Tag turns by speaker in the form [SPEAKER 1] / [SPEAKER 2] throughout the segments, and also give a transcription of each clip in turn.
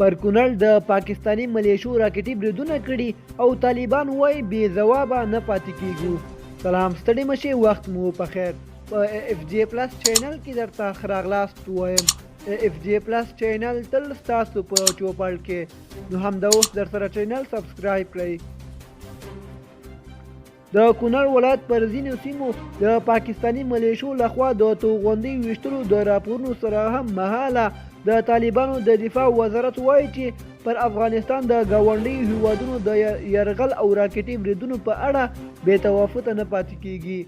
[SPEAKER 1] پر کونړ د پاکستاني ملیشو راکټي بریدونه کړي او طالبان وایي بې ځوابه نه پاتې کیږو. سلام ستړي مشي وخت مو په خیر. په ای اف جې پلس چینل کې درته ښه راغلاست وایم. ای اف جې پلس چینل تل ستاسو په چوپړ کې، نو همدا اوس درسره چینل سبسکرایب کړئ. د کونړ ولایت پر ځینو سیمو د پاکستاني ملیشو لخوا د توغندۍ ویشتلو د راپورونو سره هم مهاله د طالبانو د دفاع وزارت وایي چې پر افغانستان د ګاونډیو هیوادونو د یرغل او راکټي بریدونو په اړه بې توافقه نه پاتې کیږي.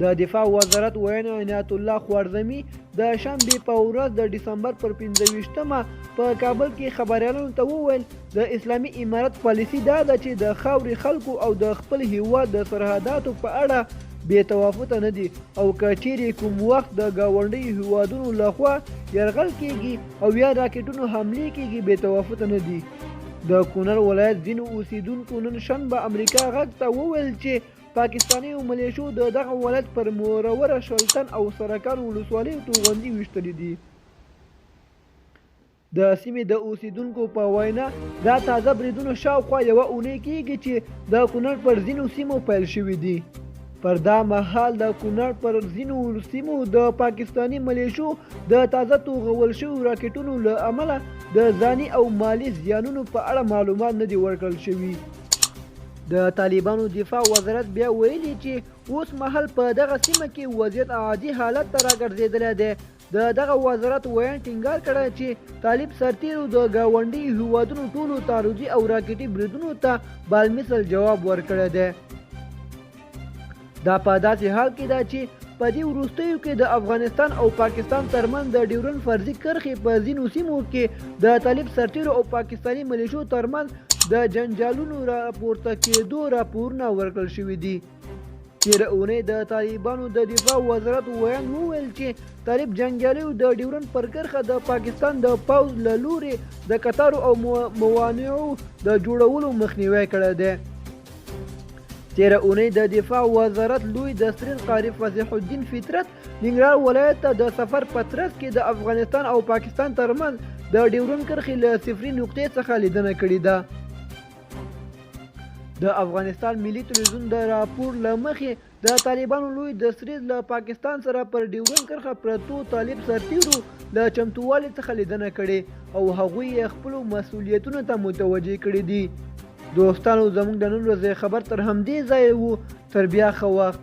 [SPEAKER 1] د دفاع وزارت ویاند عنایت الله خوارزمي د شنبې په ورځ د ډسمبر پر 25مه په کابل کې خبریالانو ته وویل، د اسلامي امارت پالیسي دا ده چې د خاورې، خلکو او د خپل هیواد د سرحداتو په اړه بې توافقه نه دي او که چیرې کوم وخت د ګاونډیو هیوادونو لخوا یرغل کیږي او یا راکټونو حملې کیږي، بې توافقه نه دي. د کونړ ولایت ځینو اوسیدونکو نن شنبه امریکا غږ ته وویل چې پاکستانیو ملیشو د دغه ولایت پر موروره، شلتن او سرکان ولسوالیو توغندي ویشتلي دي. د سیمې د اوسیدونکو په وینا دا تازه بریدونه شاوخوا یوه اونۍ کیږي چې د کونړ پر ځینو سیمو پیل شوي دي. پر دا مهال د کونړ پر ځینو سیمو د پاکستاني ملیشو د تازه توغول شویو راکټونو له امله د ځاني او مالي زیانونو په اړه معلومات نه دي ورکړل شوي. د طالبانو دفاع وزارت بیا ویلي چې اوس مهال په دغه سیمه کې وضعیت عادي حالت ته راګرځېدلی دی. د دغه وزارت ویاند ټینګار کړی چې طالب سرتیرو د ګاونډیو هیوادونو ټولو تعرضي او راکټي بریدونو ته بالمثل جواب ورکړی دی. دا په داسې حال کې ده چې په دې وروستیو کې د افغانستان او پاکستان ترمنځ د ډیورنډ فرضي کرښې په ځینو سیمو کې د طالب سرتیرو او پاکستاني ملیشو ترمنځ د جنجالونو راپورته کېدو راپورونه ورکړل شوي دي. تېره اونۍ د طالبانو د دفاع وزارت ویاند وویل چې طالب جنګیالیو د ډیورنډ پر کرښه د پاکستان د پوځ له لوري د کتارو او موانعو د جوړولو مخنیوی کړی دی. تېره اونۍ د دفاع وزارت لوی دستریز قاري فصیح الدین فطرت ننګرهار ولایت ته د سفر په ترڅ کې د افغانستان او پاکستان ترمنځ د ډیورنډ کرښې له صفري نقطې څخه لیدنه کړې ده. د افغانستان ملي تلویزیون د راپور له مخې د طالبانو لوی دستریز له پاکستان سره پر ډیورنډ کرښه پرتو طالب سرتیرو له چمتووالي څخه لیدنه کړې او هغوی یې خپلو مسوولیتونو ته متوجه کړي دي. دوستانو زموږ د نن ورځې خبر تر همدې ځایه وو، تر بیا ښه وخت.